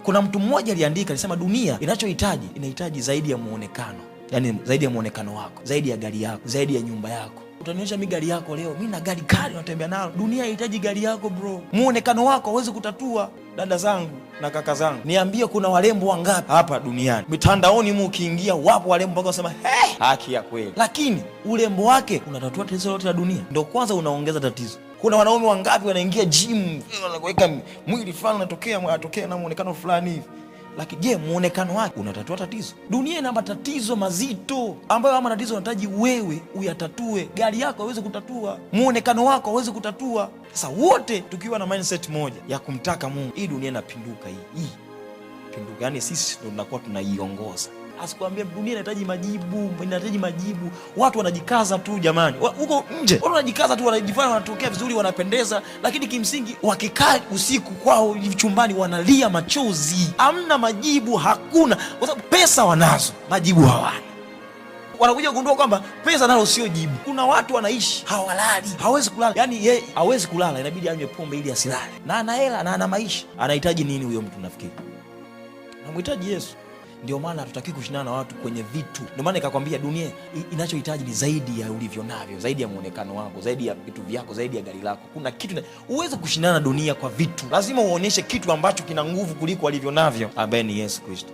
Kuna mtu mmoja aliandika, alisema dunia inachohitaji, inahitaji zaidi ya muonekano, yaani zaidi ya muonekano wako, zaidi ya gari yako, zaidi ya nyumba yako. Utanionyesha mi gari yako leo, mi na gari kali natembea nalo. Dunia haihitaji gari yako bro, muonekano wako hauwezi kutatua. Dada zangu na kaka zangu, niambie, kuna warembo wangapi hapa duniani? Mitandaoni mu ukiingia, wapo warembo mpaka wasema hey, haki ya kweli, lakini urembo wake unatatua tatizo lote la dunia? Ndo kwanza unaongeza tatizo. Kuna wanaume wangapi wanaingia gym, wanaweka mwili fulani, unatokea anatokea na muonekano fulani hivi, lakini je, muonekano wake unatatua tatizo? Dunia ina matatizo mazito ambayo ama matatizo unahitaji wewe uyatatue. Gari yako haiwezi kutatua, muonekano wako hauwezi kutatua. Sasa wote tukiwa na mindset moja ya kumtaka Mungu, hii dunia inapinduka, hii pinduka, yaani sisi ndo tunakuwa tunaiongoza. Asikwambia dunia inahitaji majibu, inahitaji majibu. Watu wanajikaza tu jamani, huko nje watu wanajikaza tu, wanajifanya wanatokea vizuri, wanapendeza, lakini kimsingi wakikaa usiku kwao chumbani wanalia machozi, hamna majibu, hakuna, kwa sababu pesa wanazo, majibu hawana. Wanakuja kugundua kwamba pesa nalo sio jibu. Kuna watu wanaishi hawalali, hawezi kulala, yaani yeye hawezi kulala, inabidi anywe pombe ili asilale, na ana hela na ana maisha. Anahitaji nini huyo mtu? Nafikiri namhitaji Yesu. Ndio maana hatutaki kushindana na watu kwenye vitu. Ndio maana nikakwambia dunia inachohitaji ni zaidi ya ulivyo navyo, zaidi ya muonekano wako, zaidi ya vitu vyako, zaidi ya gari lako. Kuna kitu huwezi kushindana na dunia kwa vitu, lazima uonyeshe kitu ambacho kina nguvu kuliko alivyo navyo, ambaye ni Yesu Kristo.